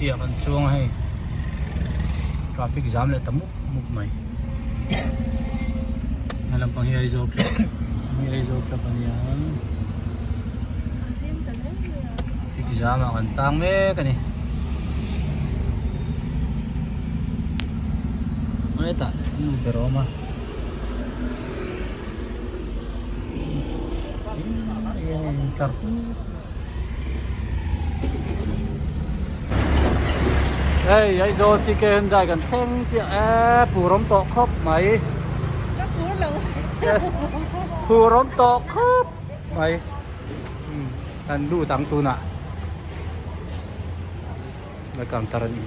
Taxi ah kan chuang a hei traffic jam leh ta mup mup mai he lampang hi Aizawl club hei Aizawl club a nia traffic jam ah kan tang mek a ni hetah nu ber a awm a. Hei Aizawl CK Hyundai kan thleng chiah e phur awm tawh khawp mai phur awm tawh khawp mai kan lut ang tunah counter a ni.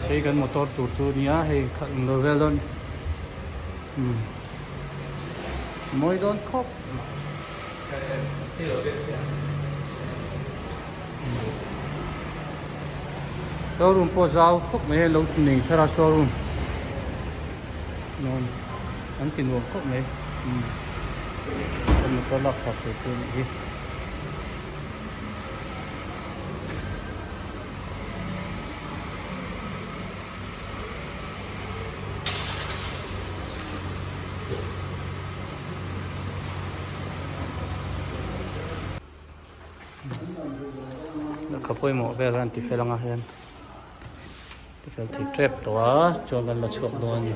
Hei kan motor tur chu nia hei khalh ang lo vel dawn umm mawi dawn khawp showroom pawh zau khawp mai hei lo nei thar a showroom nuam an ti nuam khawp mai umm kan motor lak chhuak tur chu a nih hi. Lehkha pawimawh vel an ti fel anga hian ti fel thei tep tawh a chuan kan la chhuak dawn a ni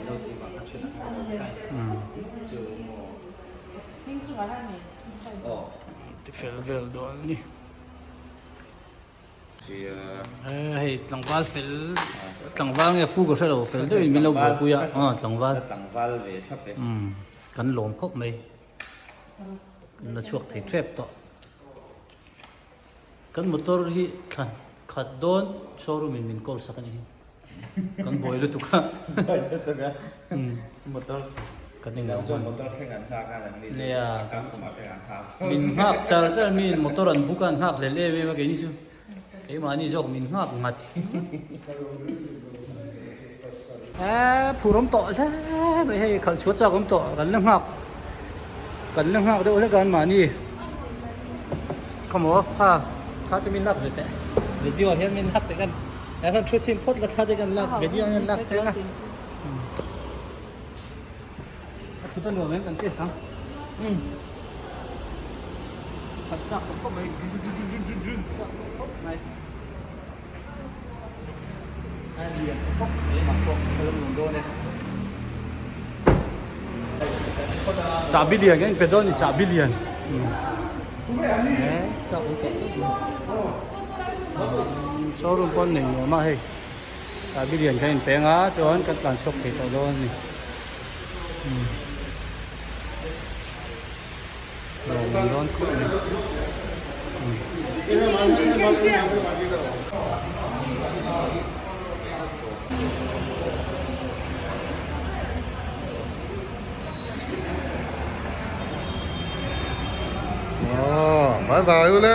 ti fel vel dawn a ni. Hei tlangval fel tlangval nge pu ka hre lo fel deuhin min lo buaipui a aw tlangval tlangval ve thlap e umm kan lawm khawp mai kan la chhuak thei tep tawh kan motor hi thlan khat dawn showroom in min call sak a ni hi kan buai lutuk a buai lutuk a motor kan englo chuan motor thleng an nghak a an ni nia customer thleng an nghak min nghak char char mi in motor an book a an nghak hlel em em a keini chu keimahni zawk min nghak ngat eee phur awm tawh hle mai hei khalh chhuah chak awm tawh kan la nghak kan la nghak deuh hlek a anmahni khawmaw kha kha te min lak ve teh video ah hian min lak teh kan eh khan thu chhin phawt la tha te kan lak video ah hian lak chiang a. A thut a nuam em kan test ang umm khat chak tawh khawp mai chak tawh khawp mai a lian tawh khawp mai mah pawh a lo nuam dawn e chahbi lian kan inpe dawn a ni chahbi lian he chak awm tawh khawp mai showroom pawh an nei nuam a hei. Chahbi lian kan inpeng a chuan kan tlan chhuak thei tawh dawn a ni lawm awm dawn khawp mai Bye bye ule.